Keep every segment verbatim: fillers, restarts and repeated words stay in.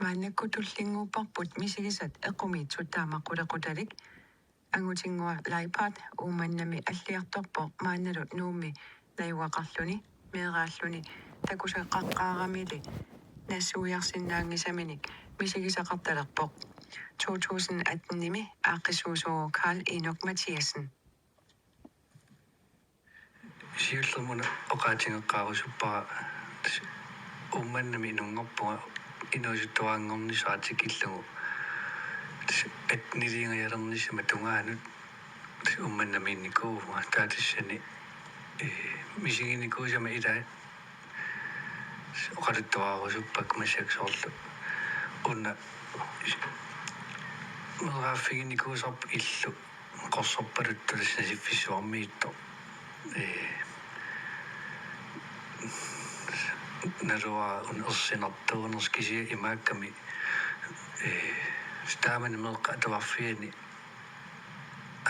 Maannakkut tullinnguupparput misigisat eqqumiitsut taama qulequtalik. Angutinnguaq Leipart Uummannami alliartorpoq maannalu Nuummi najugaqarluni, meeraalluni takusaqaqqaaramili nassuiarsinnaanngisaminik misigisaqartalerpoq. To tusind atten-imi aaqqissuusuuvoq Karl Enok Mathiassen. Siullermik una oqaatigeqqaarusuppara, tassa Uummannami inunngorpunga inuusuttuaranngornissaq tikillugu. Tassa atteniliingajalernissama tungaanut tassa Uummannamiinnikuuvunga, taava tassani, ee, misiginikuusama ilaat oqaluttuarusuppakka massakkut soorlu. Una meeraaffiginikuusarput illu qorsorpaluttoq tassa Nasiffissuarmiittoq. Ee, naluara una ersinartuunersoq kisianni imaakkami, ee, taamani meeqqat atuarfianni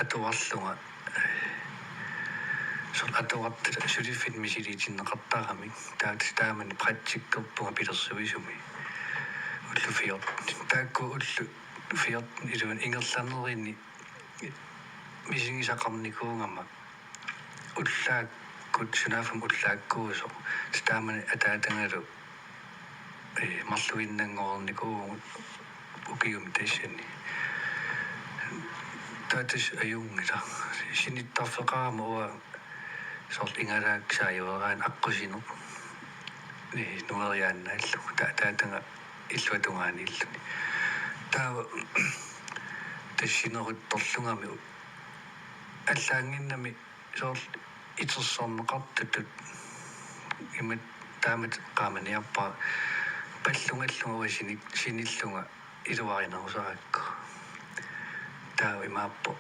atuarlunga, ee, soorlu atuartut suliffinnik misiliitinneqartaramik. Taava taamani praktikkerpunga pilersuisumi. Ullut fjorten. Taakku ullut fjorten iluani ingerlanerini misigisaqarnikuugama ullaakkut, sunaaffa ullaakkuusoq. Taamani ataatagalu, ee, marluinnanngornikuuvugut ukiumi tassani. Taava tassa ajunngilaq. Sinittarfeqarama uanga soorlu igalaakka saajueraanni aqqusineq. Ee, nueriaannaallugu. Taava ataataga illuatungaaniilluni. Taava tassa sineruttorlugami allaannginnami soorlu itersorneqartutut imatut taamatut eqqaamaniarpara pallungallunga uanga sini-, sinillunga iluarinerusarakku. Taava imaappoq,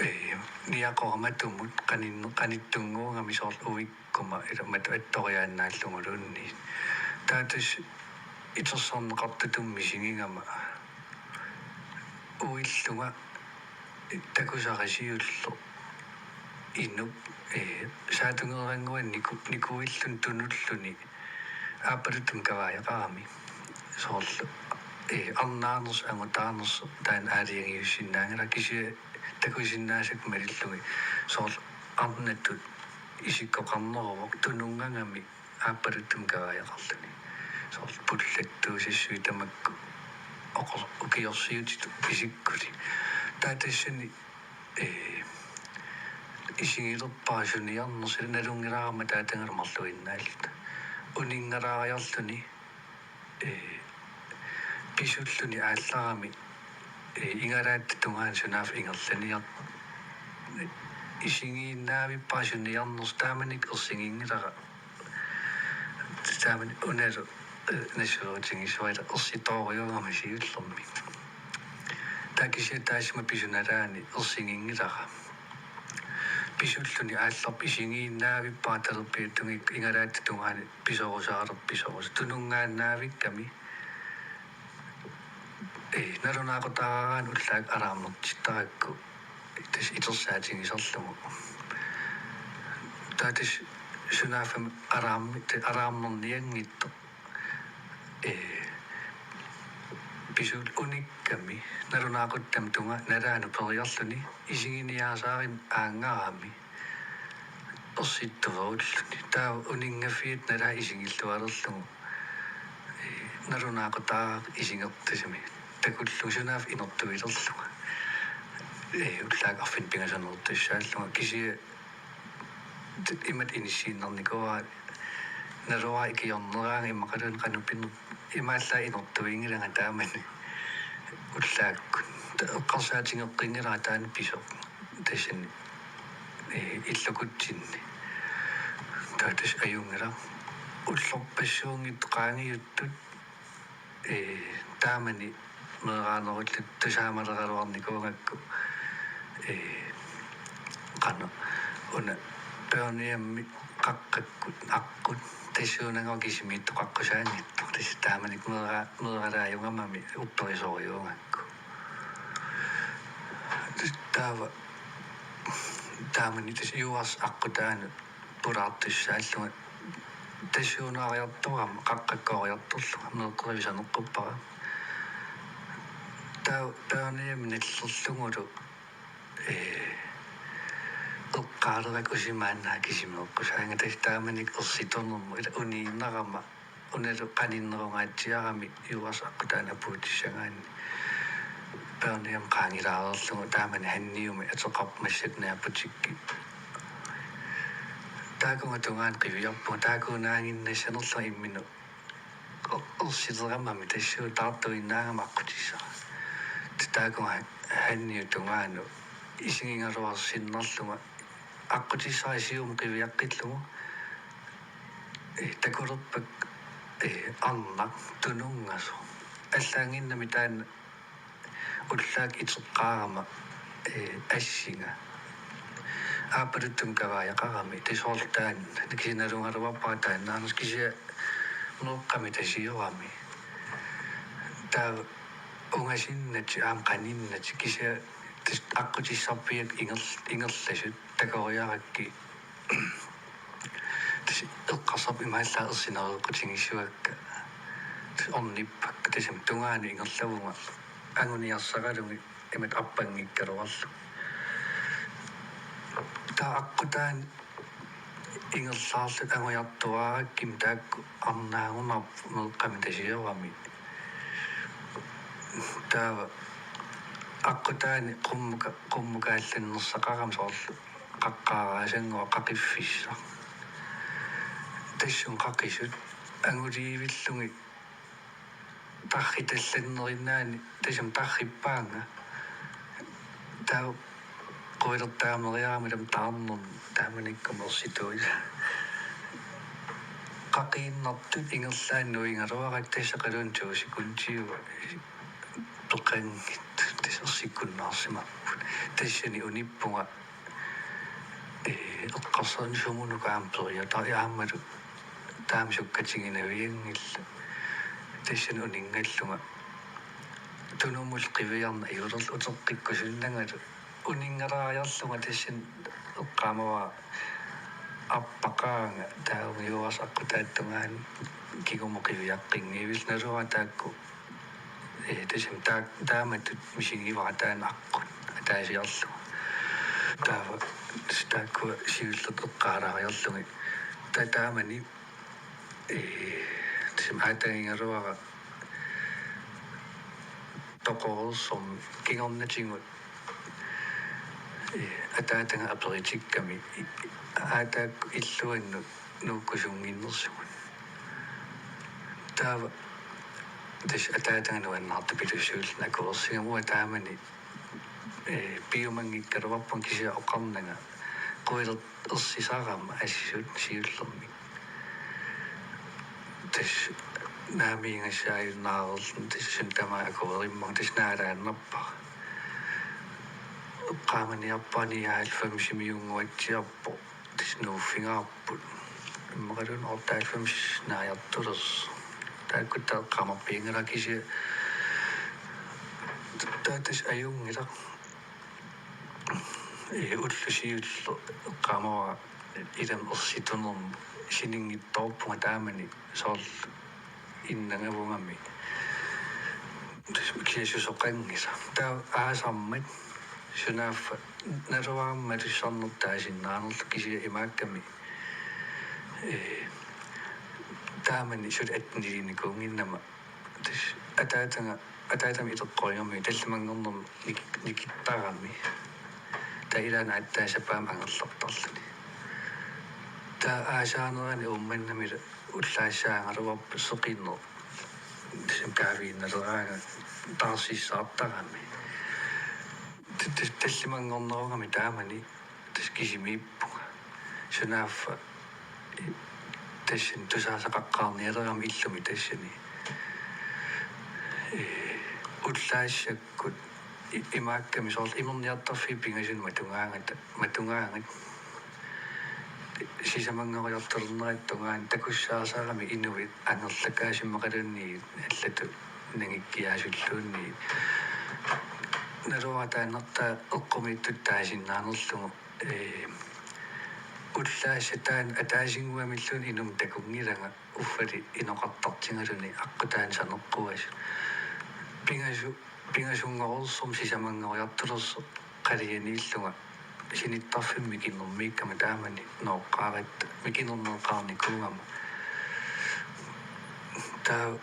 ee, niaqora matumut qanin-, qanittunnguugami soorlu uikkuma ila matu attoriaannaalluguluunniit. Taava tassa itersorneqartutut misigigama uillunga takusara siulleq inup, ee, saatungeerannguani niku-, nikuilluni tunulluni aappaluttumik kavaajaqarami. Soorlu, ee, arnaarnersoq, angutaarnersoq taanna aalajangiussinnaanngilaq kisianni takusinnaasakka malillugit soorlu arnatut isikkoqarneruvoq tununngagami aappaluttumik kavaajaqarluni. Soorlu pullattuusassuit tamakku oqor-, ukiorsiutitut isikkuli. Taava tassani, ee, isigilerpara suniarnersoq, nalunngilara aamma ataatagalu marluinnaalluta. Uninngalaariarluni, ee, pisulluni aallarami, ee, igalaatta tungaanut sunaaffa ingerlaniartoq. Isigiinnaavippara suniarnersoq taamanikkut ersiginngilara. Taamani unalu, ee, nassuerutigissuara ersitoorujuugama siullermik. Taava kisianni taassuma pisunalaani ersiginngilara. Pisulluni aallarpara isigiinnaavippara talerpiatungikkut igalaatta tungaanut pisorusaarluni pisorusoq. Tununngaannaavikkami, ee, nalunaaqutaaraanni ullaakkut alarmertittarakku tassa itorsaatigisarlugu. Taava tassa sunaaffa alarmi-, alarmernianngitsoq, ee, pisulluni unikkami nalunaaquttami tungaanut nalaani uperiarluni isiginiaasaarin aanngarami ersittuerulluni. Taava uninngaffiata nalaani isigillualerlugu, ee, nalunaaqutaaraq isigertusami takullugu sunaaffa inertuilerlunga. Ee, ullaakkut arfineq-pingasunut inertussaallunga kisianni imatut inissiinnarnikuuara, naluara ikiorneraanga immaqaluunniit qanoq pineq, imaallaat inertuinngilanga taamani ullaakkut. Taava eqqarsaatigeqqinngilanga taanna pisoq tassani, ee, illukutsinni. Taava tassa ajunngilaq. Ullorpassuunngitsut qaangiuttut, ee, taamani meeraanerulluta tusaamaleraluarnikuugakku, ee, qanoq una børnehjemimi qaqqakkut aqqut tassuunagooq kisimiittoq qaqqusaanngitsoq, tassa taamanikkut meera-, meeralaajugamami upperisorujuugakku. Taava taamani tassa juuarsi aqqutaanut pulaartussaallunga Tassuunaariartorama qaqqakkooriartorlunga meeqqerivisaneqquppara. Taa-, taaniami nallerlugulu, ee, eqqaalerakku usimaanna kisimeeqqusaanga, tassa taamanikkut ersitunermut ila uniinnarama unalu qaninnerungaatsiarami juuarsaqqutaani apuutissagaanni. Børnehjem qaangilaareerlugu taamani hanniumi ateqarpoq massakkut naaputikki. Taakunga tungaanut qiviarpunga, taakunnaaginnassanerlunga imminut ersileramami tassuuna taartuinnaagama aqqutissara. Taakunga hanniup tungaanut isigigaluarsinnarlunga aqqutissara siumut qiviaqqillugu. Ee, takulerpakka, ee, arnaq tununngasoq. Allaannginnami taanna ullaakkut iteqqaarama, ee, assinga. Aappaluttumik kavaajaqarami, tassa soorlu taanna, kisiannaluungaluarpara taannaannersoq kisianni meeqqami tasiorami. Taava ungasinnatik aamma qaninnatik kisianni tassa aqqutissarpiakkut inger-, ingerlasut takoriarakkit. Tassa eqqarsarput imaallaat ersinereeqqutigissavakka. Tassa ornippakka, tassami tungaanut ingerlavunga anguniarsaralugit imatut arpanngikkaluarlugit. Taava aqqutaani ingerlaarluta angujartuaarakkit taakku arnaagunarput meeqqami tasiorami. Taava aqqutaani qummuka-, qummukaallannersaqarami soorlu qaqqaaraasanngua qaqiffissaq. Tassunga qaqisut anguliivillugit tarritallannerinnaanni tassami tarrippaannga. Taava quilertaameriarami ilami taarnermi taamanikkut ersituusa. Qaqiinnartut ingerlaannaq nuigaluarakku tassa qaluun to sekundiuvoq peqanngitsut tassa ersikkunnaarsimapput. Tassani unippunga, ee, eqqarsarnissaq sumunuku aamma periarfissaq aammalu taama sukkatiginavianngillat. Tassani uninngallunga tunumullu qiviarneq ajulerlugu uteqqikkusunnangalu uninngalaariarlunga tassani eqqaamavara arpaqaanga taava juuarsaqqutaata tungaanut kingumut qiviaqqinngivillugu naluara taakku. Ee, tassami taa-, taamatut misigivara taanna aqqut ataasiarlugu. Taava tassa taakkua siullertut eqqaalaariarlugit. Taava taamani, ee, tassami aatagigaluara toqoreersormi kingornatigut, ee, ataataga aperitikkami i-, i-, aatakkut illuannut nuukkusunnginnersugut. Taava tassa ataataga nuannaartupilussuulluni akuersigami uanga taamani, ee, piumanngikkaluarpunga kisianni oqarnanga quiler-, ersisarama assut siullermik. Tassa naamiigassaajunnaareerluni tassa suna tamaat akuerimmanga tassa naalaannarpara. Eqqaamaniarpara nioghalvfemsimiunnguatsiarpoq tassa nuuffigaarput. Immaqaluunniit otteoghalvfems naajartulersoq. Taakkua eqqaamarpianngilara kisianni taava tassa ajunngilaq. Ee, ulloq siulleq eqqaamavara ilami ersitunermut sininngitsoorpunga taamani soorlu innangavungami. Tassa kisianni susoqanngilaq. Taava aasarmat sunaaffa naluara aamma malussarnertut taasinnaanerluta kisianni imaakkami, ee, taamani suli atteniliinikuunnginnama. Tassa ataataga, ataatami ileqqorigamigit tallimanngornermi nik-, nikittarami. Taava ilaanni aatsaat sapaammi angerlartarluni. Taava aasaanerani Uummannamila ullaassaagaluarpoq seqineq. Tassami kaaviinnaleraangat taarsissaartarami. T-, t-, tallimanngornerugami taamani tassa kisimiippunga. Sunaaffa, ee, tassani tusaasaqaqqaarnialerama illumi tassani. Ee, ullaassakkut i-, imaakkami soorlu imerniartarfiit pingasut matugaangata, matugaangat. Sisamanngoriartulernerata tungaanut takussaasarami inuit angerlakaasimmaqaluunniit allatut nangikkiaasulluunniit. Naluara taanna eqqormiittut taasinnaanerlugu, ee, Ullaassataan ataasinnguamilluunniit inummut takunngilanga, uffali inoqartartigaluni aqqutaani saneqquasut. Pingasu-, pingasunngorlutik sisamanngoriartulersoq qalianiillunga sinittarfimmi mikinermiikkama taamani nooqqaaratta mikinerneeqqaarnikuugama. Taava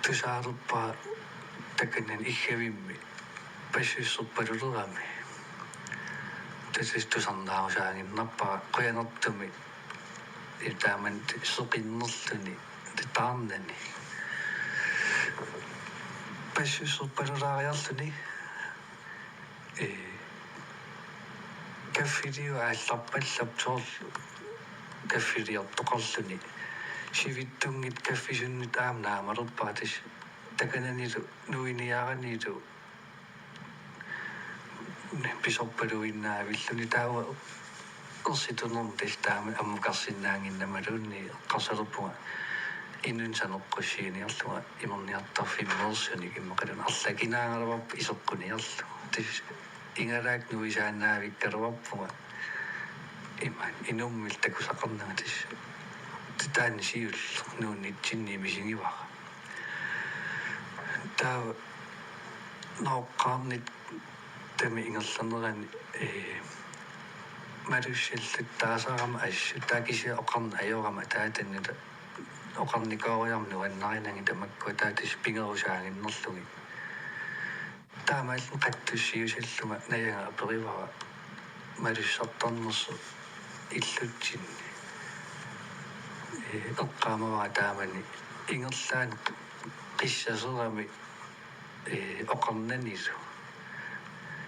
tusaalerpara takanani iggavimmi passussorpalulerami. Tassa tusarnaarusaaginnarpara qujanartumik, ee, taamani seqinnerluni taarnani. Passussorpalulaariarluni, ee, kaffiliu aallarpallap soorlu kaffiliortoqarluni. Sivitsunngit kaffisunnit aamma naamalerpara, tassa takananilu nuiniaranilu pisorpaluinnaavilluni, taava ersitunermut tassa taama ammukarsinnaannginnamaluunniit eqqarsalerpunga inunnut saneqqussiginiarlunga imerniartarfimmeersunik immaqaluunniit arlakinaagaluarpoq iseqquniarlugu. Tassa igalaak nuisaannaavikkaluarpunga imaat inummillu takusaqarnanga, tassa taanna siulleq nuunnitsinni misigivara. Taava nooqqaarnittami ingerlanerani, ee, malussalluttaasarama assut, taava kisianni oqarneq ajorama ataatannita, oqarnikooriarama nuannarinagit tamakkua, taava tassa pigerusaaginnarlugit. Taamaalilluni qatsussiusallunga najaga aperivara malussartarnersoq illutsinni. Ee, eqqaamavara taamani ingerlaannaq qissaserami, ee, oqarnanilu.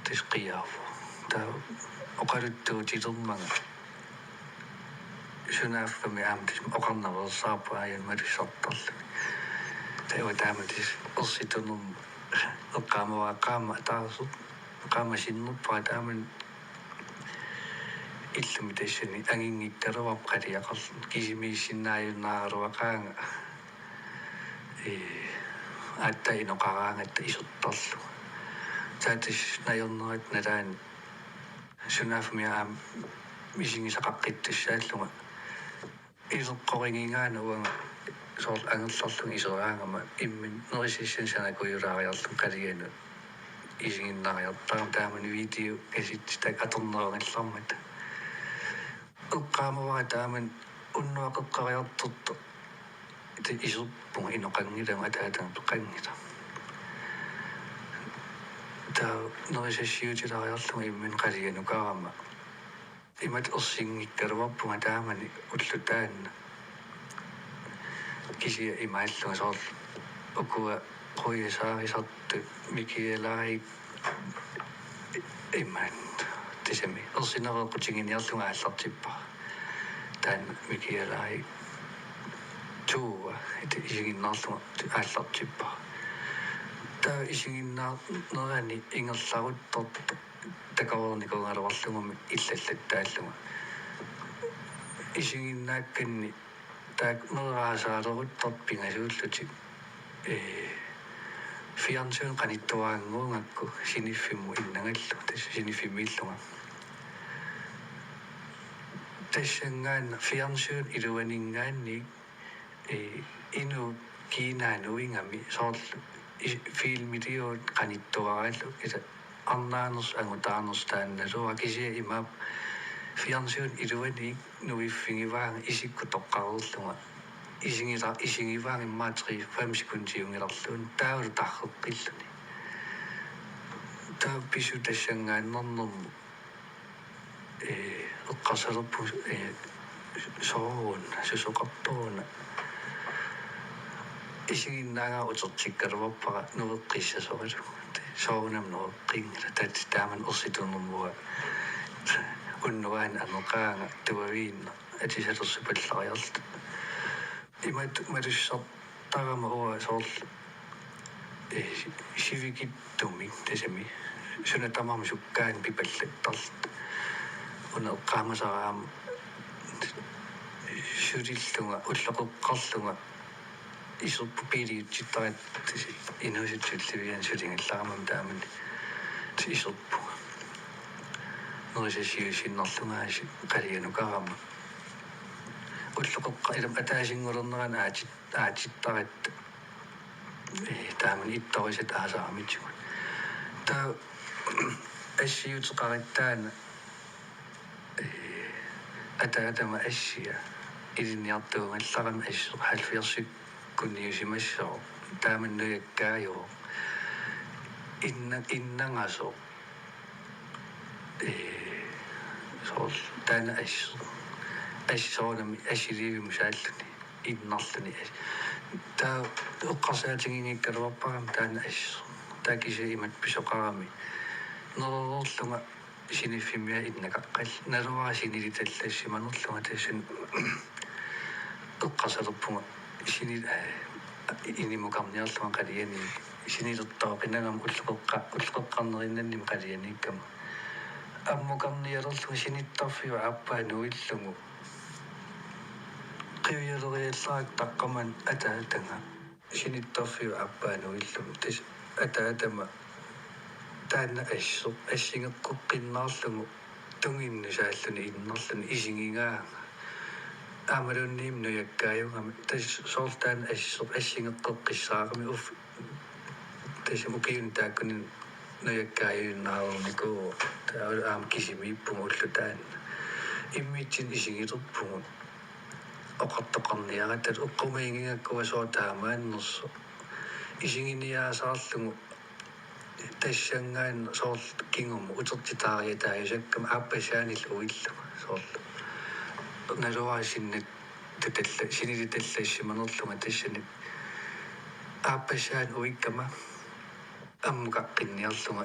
Tassa qiaavoq. Taava oqaluttuutilermanga sunaaffami aamma tassa oqarnaveersaarpoq aajuna malussartarluni. Taava taama tassa ersitunermut eqqaamavara qaammat ataaseq, qaammat sinnerpara taamani illumi tassani anginngikkaluarpoq qaliaqarluni, kisimiissinnaajunnaaraluaqaanga. Ee, aatsaat inoqaraangatta isertarlugu. Taava tassa najornerata nalaani sunaaffami aamma misigisaqaqqittussaallunga. Ileqqorigigaanni uanga soorlu angerlarlunga iseraangama imminut nerisassani sanakujulaariarlunga qalianut isiginnaariartarama, taamani videokassetti taakku atornerugallarmata. Eqqaamavara taamani unnuaq eqqoriartortoq iserpunga inoqanngilagut, ataataga peqanngilaq. Taava nerisassiutilaariarlunga imminut qalianukarama imatut ersinngikkaluarpunga taamani ulloq taanna. Kisianni imaallunga soorlu ukua quiasaarisartut Mikialaai imaat tassami ersinereeqqutiginiarlunga aallartippara. Taanna Mikialaai tuua ita isiginnaarlunga aallartippara. Taava isiginnaarnerani ingerlaruttortoq takoreernikuugaluarlugumi illallattaallunga. Isiginnaakkanni taakku meeraasaareruttortut pingasuullutik, ee, fjernsyn qanittuaraannguugakku siniffimmut innagallu, tassa siniffimmillunga. Tassanngaannaq fjernsyn iluaninngaanniit, ee, inuup kiinaa nuigami soorlu i-, filmiliuut qanittuaraallu, ila arnaanersoq angutaanersoq taannaluara, kisianni imaappoq fjernsyn iluaniit nuiffigivaanga isikkoq toqqareerlunga. Isigila-, isigivaanga immaqa tre fem sekundiunngilarluunniit taavalu tarreqqilluni. Taava pisut tassanngaannarnermut, ee, eqqarsalerpunga, ee, sooruna, susoqartoruna. Isiginnaagaanni utertikkaluarpara nueqqissasoralugu. Soorunami nueqqinngilara, taava taamani ersitunermut unnuaani aneqaanga tuaviinnaq atisalersorpallariarluta. Imatut malussartarama uanga soorlu, ee, sivikitsumik tassami suna tamarmi sukkaanut pipallattarluta. Una eqqaamasara aamma sulillunga, ulloqeqqarlunga iserpunga, biiliutsittaratta inuusuttuliviani suligallarama taamani iserpunga. nerisassaasiinnarlungaasiit qalianukarama. Ulloqeqqa-, ilami ataasinngulernerani aatit-, aatittaratta. Ee, taamani ittorisat aasaramitigut. Taava assiuteqaratta taanna, ee, ataatama assia ilinniartuugallarami assoq halvfjerdsikkunniusimassooq. Taamani nujakkaajuvoq. Inna-, innangasoq. Ee, soorlu taanna assoq. Assoq soorunami assiliivimmi saalluni. Innarluni as-. Taava eqqarsaatiginngikkaluarparami taanna assoq. Taava kisianni imatut pisoqarami. Nerereerlunga siniffimmiaa innakaqqallunga. Naluara sinilitallassimanerlunga tassani eqqarsalerpunga sini-, ee, inimukarniarlunga qaliani sinilertooqinagama ulloqeqqa-, ulloqeqqarnerinnannimi qalianiikkama. Ammukarnialerlunga sinittarfiup aappaa nuillugu. Qivialeriallarakku taqqamani ataataga. Sinittarfiup aappaa nuillugu. Tassa ataatama taanna assoq assigeqqeqqinnaarlugu tunginnut saalluni innarluni isigigaanga. Aammaluunniit nujakkaajugami tassa soorlu taanna assoq assigeqqeqqissaarami uf-, tassami ukiuni taakkunani nujakkaajunnaarnikuuvoq. Taava aamma kisimiippugut ulloq taanna. Immitsinnut isigilerpugut. Oqartoqarniaratta eqqumiigigakkua sooq taamaannersoq. Isiginiaasaarlugu tassanngaannaq soorlu kingumut utertitaariataajusakkami aappassaanillu uillugu soorlu. Naluara sinna tutalla-, sinilitallassimanerlunga tassani aappassaanik uikkama. Ammukaqqinniarlunga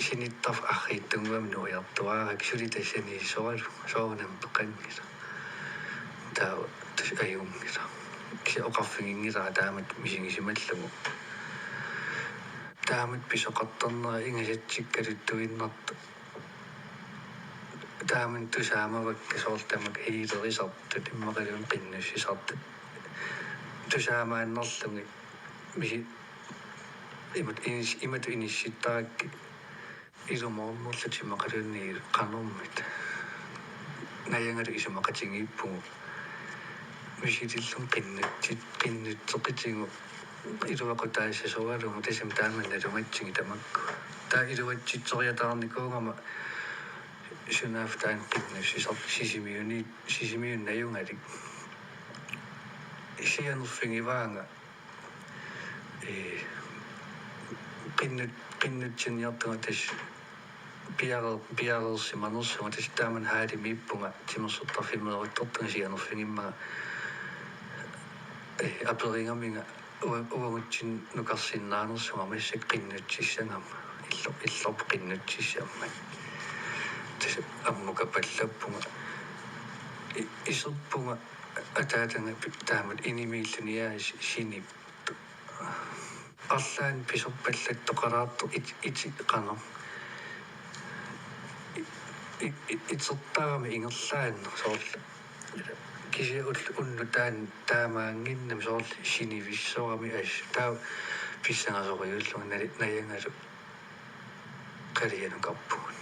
sinittarfik arriitsunnguamik nuiartuaarami suli tassaniissoralugu soorunami peqanngilaq. Taava tassa ajunngilaq. Kisianni oqarfiginngilara taamatut misigisimallugu. Taamatut pisoqartarnera ingasatsikkaluttuinnartoq. Taamani tusaamavakka soorlu tamakku hiilerisartut immaqaluunniit qinnussisartut. Tusaamaannarlugit misi-, imat-, inis-, imatut inissittarakkit ilumoornerlutik immaqaluunniit qanormita. Najangalu isumaqatigiippugut. Misilillunga qinnutsit-, qinnutseqitigut iluaqutaassasoralugu tassami taama nalugatsigit tamakku. Taava iluatsitseriataarnikuugama sunaaffa taanna qinnussisartoq Sisimiuni-, Sisimiuni najugalik. Sianerfigivaanga, ee, qinnut-, qinnutsinniartunga tassa piare-, piareersimanersunga tassa taamani hallimiippunga timersortarfimmeeruttortunga sianerfigimmanga, ee, aperigaminga ua-, uagutsinnut nukarsinnaanersunga massakkut qinnutsissagama. Illo-, illorput qinnutsissammat. Tassa ammukapallappunga. I-, iserpunga ataataga pi-, taamatut inimiilluniaasiit sinip-, arlaannik pisorpallattoqalaartoq it-, iti qanoq. I-, i-, i-, itertarami ingerlaannaq soorlu. Kisianni ulloq unnuk taanna taamaannginnami soorlu sinivissorami assut. Taava pissangasorujuullunga nali-, najangalu qalianukarpugut.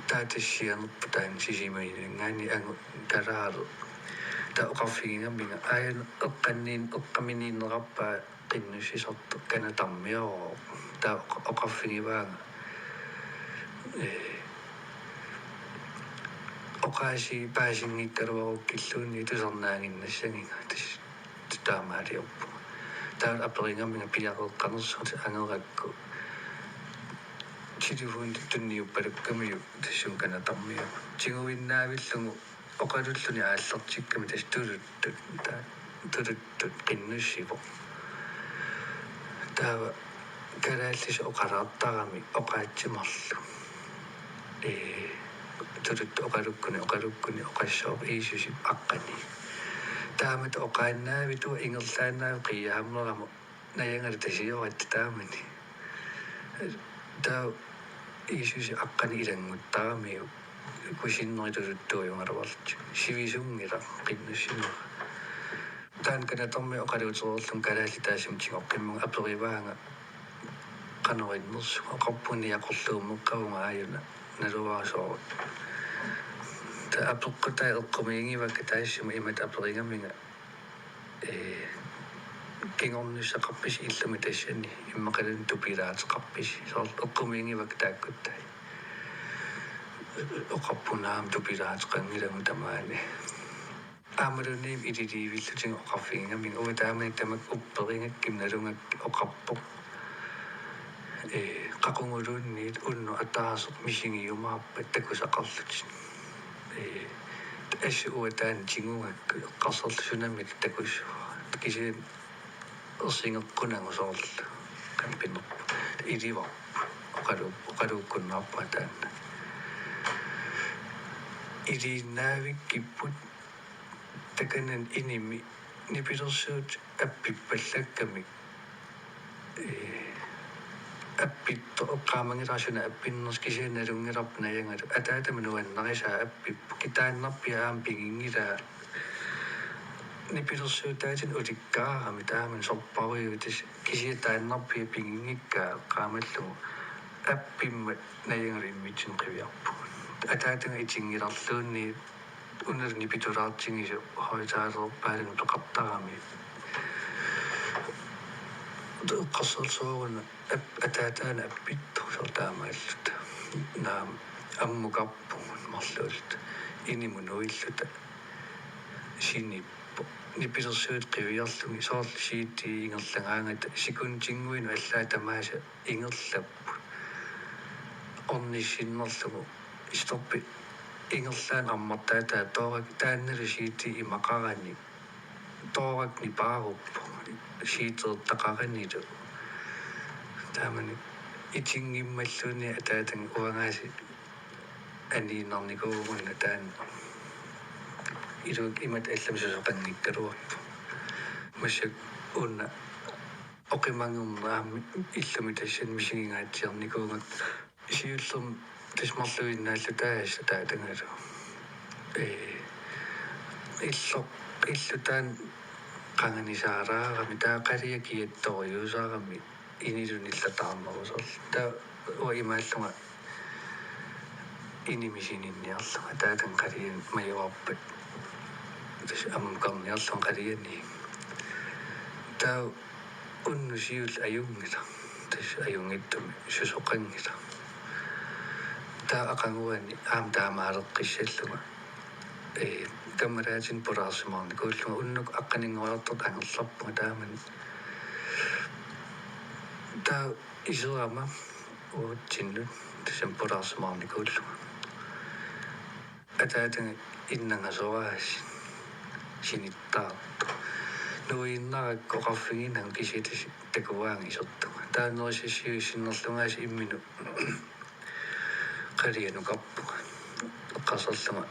Taava tassa sianerpoq taanna Sisimiuninngaanniit angut kalaalu. Taava oqarfigigaminga aajuna eqqanniin-, eqqaminiinnerarpaa qinnussisartoq Kanatarmiorooq. Taava oqa-, oqarfigivaanga, ee, oqaasii paasinngikkaluarukkilluunniit tusarnaaginnassagiga tassa taamaaliorpunga. Taava aperigaminga piareeqqanersunga angerakku. Telefoni tunniuppalukkamiuk tassunga Kanatarmiorooq. Tiguinnaavillugu oqalulluni aallartikkami tassa tuluttut, taava tuluttut qinnussivoq. Taava kalaallisut oqalaartarami oqaatsit marluk. Ee, tuluttut oqalukkuni, oqalukkuni oqassooq Iisusip aqqani. Taamatut oqaannaavittoq ingerlaannavik qiiaammerama najangalu tasiorartoq taamani. Taava Iisusip aqqani ilannguttaramiuk kusinneri tuluttuujugaluarlutik. Sivisunngilaq qinnussinera. Taanna Kanatarmiut oqaluutereerlunga kalaallit taassuma tigoqqimmagu aperivaanga qanoq innersunga, oqarpunga niaqorluummeqqavunga aajuna. Naluara soorlu. Taava apeqqutai eqqumiigivakka taassuma imatut aperigaminga: Ee, kingornussaqarpisi illumi tassani, immaqaluunniit tupilaateqarpisi? Soorlu eqqumiigivakka taakkuttai. Oqarpunga aamma tupilaateqanngilagut tamaani. Aammaluunniit ililiivillutigu oqarfigigaminga, uanga taamani tamakku upperigakkit nalugakku, oqarpoq: Ee, qaquguluunniit unnuk ataaseq misigiumaarpat takusaqarlutit. Ee, assut uanga taanna tigugakku eqqarsarlugu sunamik takussava. Kisianni ersigeqqunagu soorlu. Qampinerpu. Ilivarput. Oqalu-, oqaluukkunnaarpunga taanna. Iliinnaavikkipput takanani inimi nipilersuut appippallakkamik. Ee, appittoq eqqaamanngilara suna appinnersoq, kisianni nalunngilarput najagalu. Ataatama nuannarisaa appippoq. Kitaannarpiaq aamma piginngilaa. Nipilersuutaatinik ulikkaarami taamani sorparujuuvoq, kisianni taannarpiaq piginngikkaa eqqaamallugu appimmat najagalu immitsinnut qiviarpugut. Ataataga itinngilarluunniit unalu nipitulaartigisoq højttalerpaalunnik peqartarami. Eqqarsarluaruna ap-, ataataanut appittoq, soorlu taamaalluta. Naamik, ammukarpugut marluulluta. Inimut nuilluta. Sinippoq. Nipilersuut qiviarlugit, soorlu C D ingerlagaangata sekundinguinut allaat tamaasa ingerlapput. Ornissinnerlugu. Stoppi ingerlaannaq ammartaataa toorakkit, taannalu C D imaqarani toorakkit nipaaruppoq, C D-rtaqaranilu. Taamani itinngimmalluunniit ataataga uangaasiit aniinnarnikuuvugut una taanna. Iluak imatut allamut susoqanngikkaluarpoq. Massakkut una oqimanngorneq aamma illumi tassani misigingaatsiarnikuugakku. Siullermik tassa marluinnaalluta tassa ataatagalu. Ee, illoq, illutaan qanganisaalaarami, taava qalia kiattorujuusaarami inilu nillataarnerusoq. Taava uanga imaallunga inimi sininniarlunga, ataataga qaliani majuarpat tassa ammukarniarlunga qaliani. Taava unnuk siulleq ajunngilaq. Tassa ajunngitsumik susoqanngilaq. Taava aqaguani aamma taamaaleqqissallunga. Ee, kammalaatinik pulaarsimaarnikuullunga, unnuk aqqaninngoriartortut angerlarpunga taamani. Taava iserama uatsinnut tassani pulaarsimaarnikuullunga. Ataataga innangasoraasiit sinittaartoq. Nuiinnarakku oqarfiginagu kisianni tassa takuaanga isertunga. Taava nerisassiuissinnerlunga aasiit imminut qalianukarpunga. Eqqarsarlunga,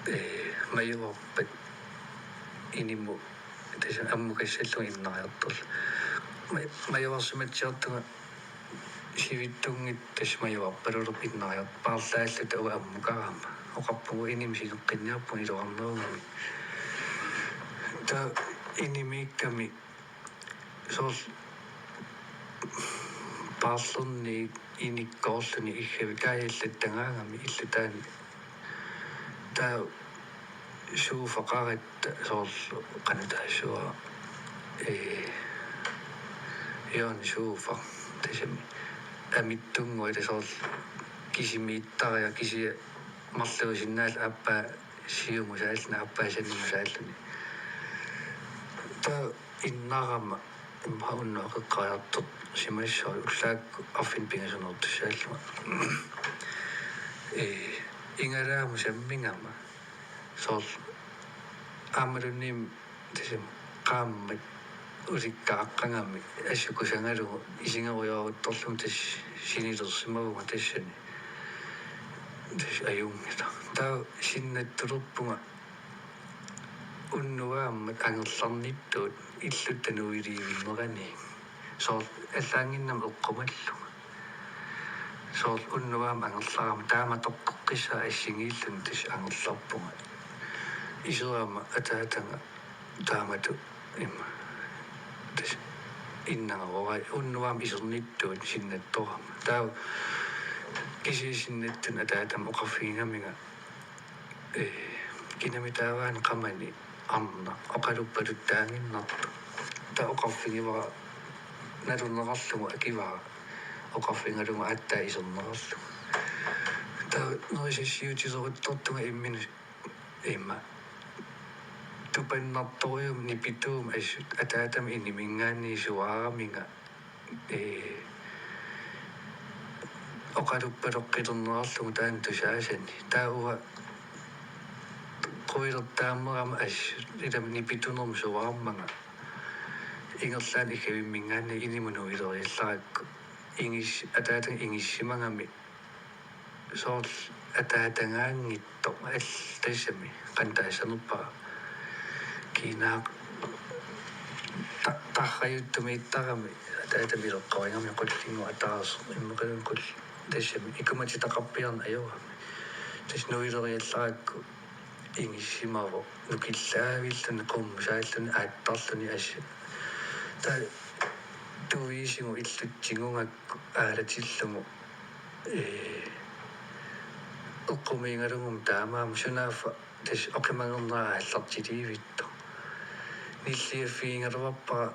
ee, majuarpat inimut tassa ammukassallunga innariartorlunga. Ma-, majuarsimatsiartunga sivitsunngitsoq tassa majuarpalulerpoq innariartoq, paarlaalluta uanga ammukarama. Oqarpunga inimi sineqqinniarpunga iluarnerugami. Taava inimiikkami soorlu paarlerniit inikkoorluni iggavik kaajallattagaagami illutaani. Taava sofaqaratta soorlu qanoq taassavara, ee, hjørnesofa, tassami amitsunnguaq, ila soorlu kisimiittariaq, kisianni marluusinnaallugu aappaa siumusaalluni, aappaa sanimusaalluni. Taava innarama immaqa unnuk eqqariartorsimassaaq ullaakkut arfineq-pingasunoortussaallunga. Ee, igalaamut sammigama soorlu aammaluunniit tassami qaammat ulikkaaqqagami assut kusagalugu isigerujooruttorlugu tassa sinilersimavunga tassani. Tassa ajunngilaq. Taava sinnattulerpunga unnuaammat angerlarnittut illutta nuiliivinnerani. Soorlu allaannginnama eqqumallunga. Soorlu unnuaammat angerlarama taama toqqeqqissaaq assigiilluni tassa angerlarpunga. Iserama ataataga taamatut ima tassa innangasorai unnuaammat isernittut sinnattorama. Taava Kisianni sinnattun ataatama oqarfigigaminga, ee, kinami taavaana qamani arnaq oqaluppaluttaaginnartoq. Taava oqarfigivara naluneqarlugu akivara oqarfigalugu aatsaat iserneqarlugu. Taava nerisassiutileruttortunga imminut ima tupannartorujummik nipituumik assut ataatama iniminngaanniit suaaraminga, ee, oqaluppaloqqilernerarlugu taanna tusaasani. Taava quilertaammerama assut ilami nipitunermik suaarmanga ingerlaannaq iggavimminngaanniit inimut nuileriallarakku. Ingis-, ataatama ingissimagami soorlu ataatagaanngitsoq al-, tassami qanoq taassanerpara. Kiinaaq ta-, tarrajuttumiittarami ataatama ileqqorigami qullinngua ataaseq immeqalun qul-, tassami ikumatitaqarpiarneq ajorami. Tassa nuileriallarakku ingissimavoq nukillaavilluni qummusaalluni aattarluni assut. Taava tuiisigut illut tigugakku aalatillugu, ee, eqqumiigalugumi taamaammat sunaaffa tassa oqimagernera aallartiliivittoq. Nilliaffigigaluarpara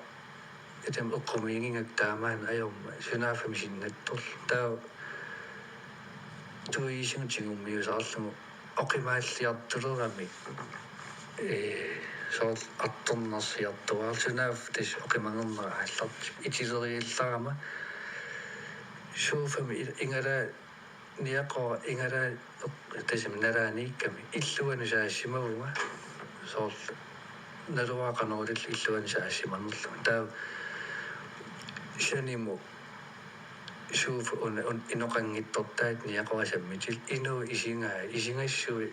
ilami eqqumiigigakku taamaanneq ajormat sunaaffa misinnattorlu. Taava tuiisigut tigummiusaarlugu oqimaalliartulerami, ee, soorlu artornarsiartuaarlugu sunaaffa tassa oqimagernera aallartippoq. Itileriallarama sofami i-, igalaat niaqora igalaat tassami nalaaniikkami illuanut saassimavunga. Soorlu naluara qanoq ilillugu illuanut saassimanerlunga. Taava sanimut sofa una, un-, inoqanngitsortaat niaqora sammitillugu inuit isigai, isigassui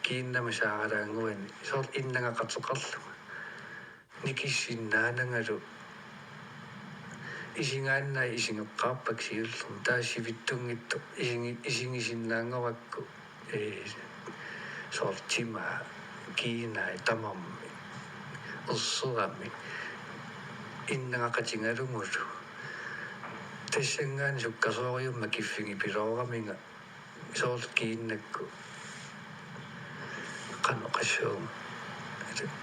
kiinnama saaralaannguani soorlu innangaqateqarlunga. Nikissinnaanangalu isigaannaat isigeqqaarpakka siullermik, taava sivitsunngitsoq isigi-, isigisinnaanngorakku, ee, soorlu timaa kiinai tamarmik erseramik innangaqatigalugulu. Tassanngaanniit sukkasoorujussuarmik makiffigipilooraminga soorlu kiinnakkut qanoq oqassuunga.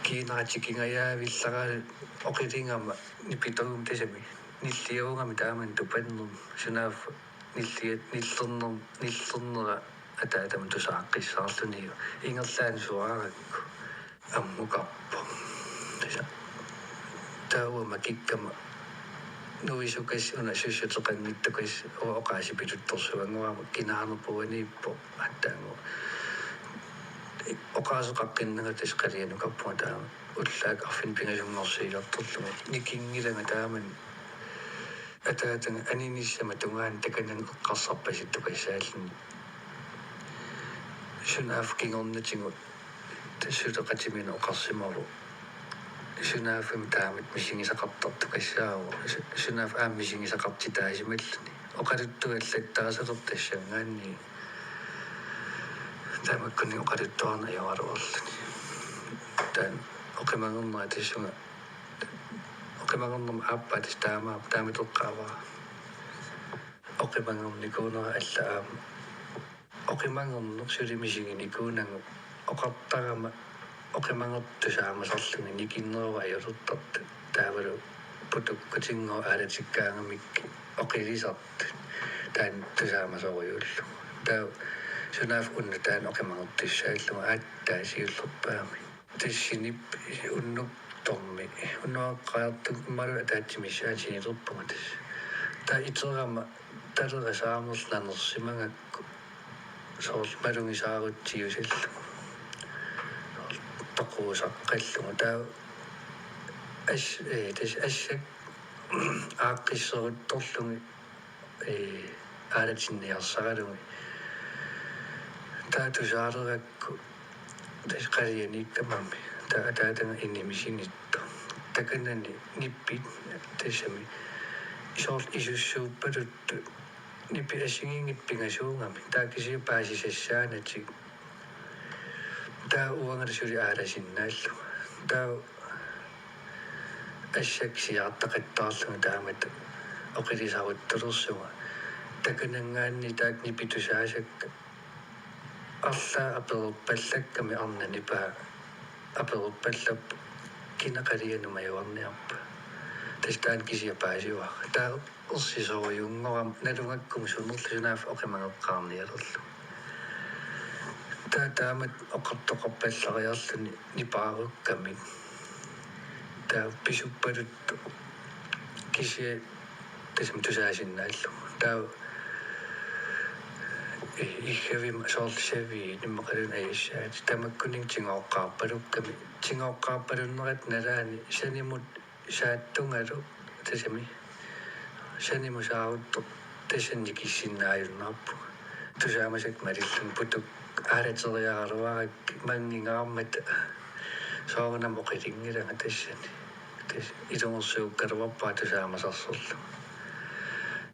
Kiinara tikingajaavillaraalu oqiligama nipitaguma tassami nilliavugami taamani tupannermik sunaaffa nillia-, nillerner-, nillernera ataatama tusaaqqissaarlunilu ingerlaannaq suaarakku ammukarpoq. Tassa taava makikkama nuisukas una sussuteqanngitsukas uanga oqaasipiluttorsuannguarama kinaanerpa uaniippoq aatsaannguaq. Oqaaseqaqqinnanga tassa qalianukarpunga taama ullaaq arfineq-pingasunngorsiilertorlugu nikinngilanga taamani ataataga aninissama tungaanut takanani eqqarsarpasittukassaalluni. Sunaaffa kingornatigut suleqatiminut oqarsimavoq. Sunaaffami taamatut misigisaqartartukassaavoq. Su-, sunaaffa aamma misigisaqartitaasimalluni. Oqaluttuallattaasartoq tassanngaanniit. Tamakkuninnga oqaluttuarneq ajoraluarluni. Taanna oqimagernera tassunga. Oqimagernermut aappaa tassa taama-, taamatoqqaavara. Oqimagernikuunera alla aamma. Oqimagerneq suli misiginikuunagu oqartarama oqimagertut tusaamasarlugit nikinneruvoq ajulertartut taavalu putukkutinngooq aalatikkaangamikkit oqilisartut taanna tusaamasorujussuullugu. Taava sunaaffa una taanna oqimagertussaallugu aatsaat siullerpaamik. Tassanip unnuk tormi, unnuaqqaartukkut imaluunniit ataatsip missaani sinilerpunga tassa. Taava iterama talera saamerlugu nanersimagakku soorlu malugisaarutsiusallugu. Soorlu toquusaqqallugu. Taava as-, ee, tassa assak aaqqisseruttorlugit ee, aalatinniarsaralugit. Taava tusaalerakku tassa qalianiikkamami taava ataataga inimi sinittoq. Takanani nippit tassami soorlu isussuuppaluttut nipi assigiinngitsut pingasuugamik. Taava kisianni paasisassaanatik. Taava uangali suli aalasinnaallunga. Taava assak siaartaqattaarlunga taamatut oqilisaruttulersunga. Takananngaanniit taakku nipitusaasakka arlaat apereerpallakkami arnat nipaa apereerpallappoq: Kina qalianut majuarniarpa? Tassa taanna kisiat paasivara. Taava ersisorujunngorami nalugakku sunerlu sunaaffa oqimageqqaarnialerlugu. Taava taamatut oqartoqarpallariarluni nipaarukkamik. Taava pisuppaluttoq kisiat tassami tusaasinnaallugu. Taava i-, iggavimmi soorlu saviit immaqaluunniit ajassaatit tamakkuninnga tigooqqaarpalukkamik. Tigooqqaarpalunnerata nalaani sanimut saattungalu tassami sanimut saaruttoq tassani nikissinnaajunnaarpunga. Tusaamasakka malillunga putuk aalateriaraluarakkit manngingaarmata soorunami oqilinngilanga tassani. Tassa ilungersuukkaluarpara tusaamasarsorlunga.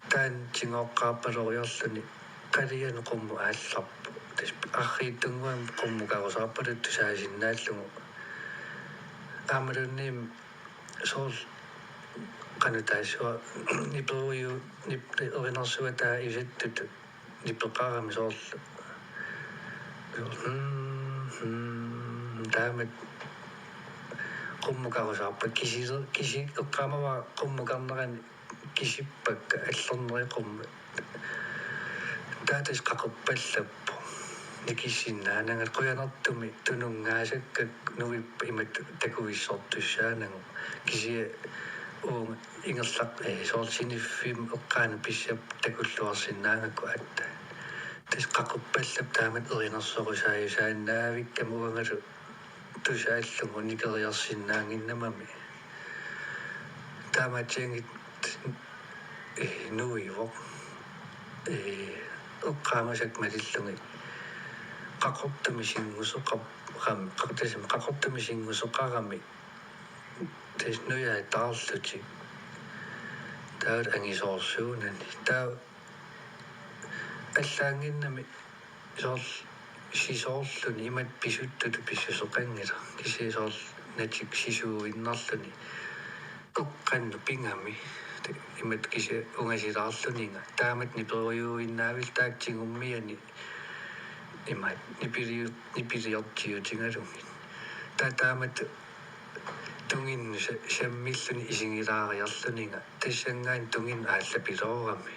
Taanna tigooqqaarpaloriarluni qalianut qummut aallarpoq. Tassa arriitsunnguamik qummukarusaarpaluttoq tusaasinnaallugu. Aammaluunniit soorlu qanoq taassuma niperuju-, nip-, erinarsuataa isattutut nipeqarami soorlu. Hmm, hmm, taamatut qummukarusaarpakka kisi-, kisi-, eqqaamavara qummukarnerani kisippakka allornerit qummat. Taava tassa qaqorpallappoq nikissinnaanagit, qujanartumik tununngaasakka nuippat imatut takuissortussaanagu. Kisianni uunga ingerlaq-, eh, soorlu siniffimmi eqqaanut pissappat takulluarsinnaagakku aatsaat. Tassa qaqorpallappoq taamatut erinarsorusaajusaannavikkami uangalu tusaallugu nikeriarsinnaannginnamami. Taamaatsianngitsoq, eh, nuivoq, eh, eqqaamasakka malillugit qaqortumik singusoqarami, qa-, tassami qaqortumik singusoqarami tassa nujaataarlutik. Taava angisoorsuunani. Taava allaanngimmat soorlu sisoorluni imatut pisuttutut pissuseqanngilaq. Kisianni soorlu natik sisuuinnarluni eqqannut pigami. Imatut kisianni ungasilaarluninga. Taamatut niperujuinnaavillugu taakku tigummianni imatut nipiliu-, nipiliortiutigalugit. Taava taamatut tunginnut sa-, sammilluni isigilaariarluninga. Tassanngaanniit tunginnut aallapiloorami.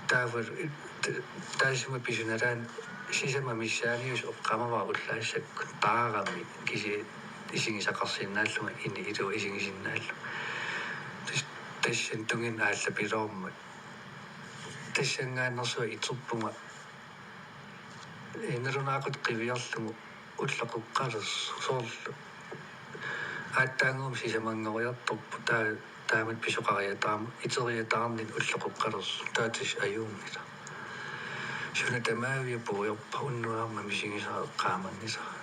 Taava, t-, taassuma pisunalaani sisamat missaaniusut eqqaamavara ullaassakkut taarami kisianni isigisaqarsinnaallunga, ini ilua isigisinnaallunga. Tas-, tassani tunginnut aallapiloormat. Tassanngaanneersuaq iterpunga, eh, nalunaaqutaq qiviarlugu ulloqeqqalersoq soorlu. Aatsaannguamik sisamanngoriartorpoq taa-, taamatut pisoqariataarmat, iteriataarnini ulloqeqqalersoq, taava tassa ajunngilaq. Suna tamaaviat puiorpa unnuarma misigisara eqqaamanngisara.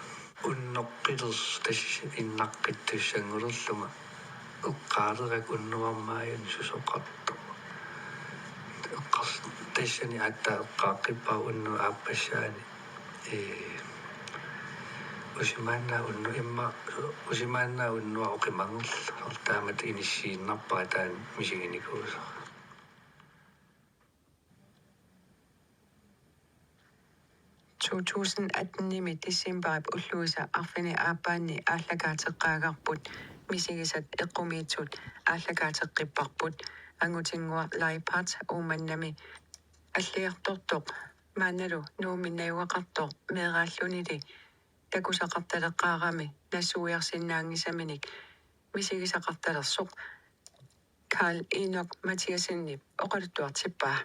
Unnoqqilersoq tassa innaqqittussanngulerlunga eqqaalerakku unnuarma aajuna susoqartoq. Eqqars-, tassani aatsaat eqqaaqqippara unnuap aappassaani. Ee, usimaannaap unnu-, imma usimaannaap unnuaq oqimangerluni. Taamatut inissiinnarpara taanna misiginikuusara. To tusind atten-imi decembarip ulluisa arfineq-aappaanni aallakaateqqaagarput, misigisat eqqumiitsut aallakaateqqipparput, Angutinnguaq Leiphart Uummannami alliartortoq maannalu Nuummi najugaqartoq meeraallunili takusaqartaleqqaarami nassuiarsinnaanngitsumik misigisaqartalersoq Carl Enok Mathiassenip oqaluttuartippaa.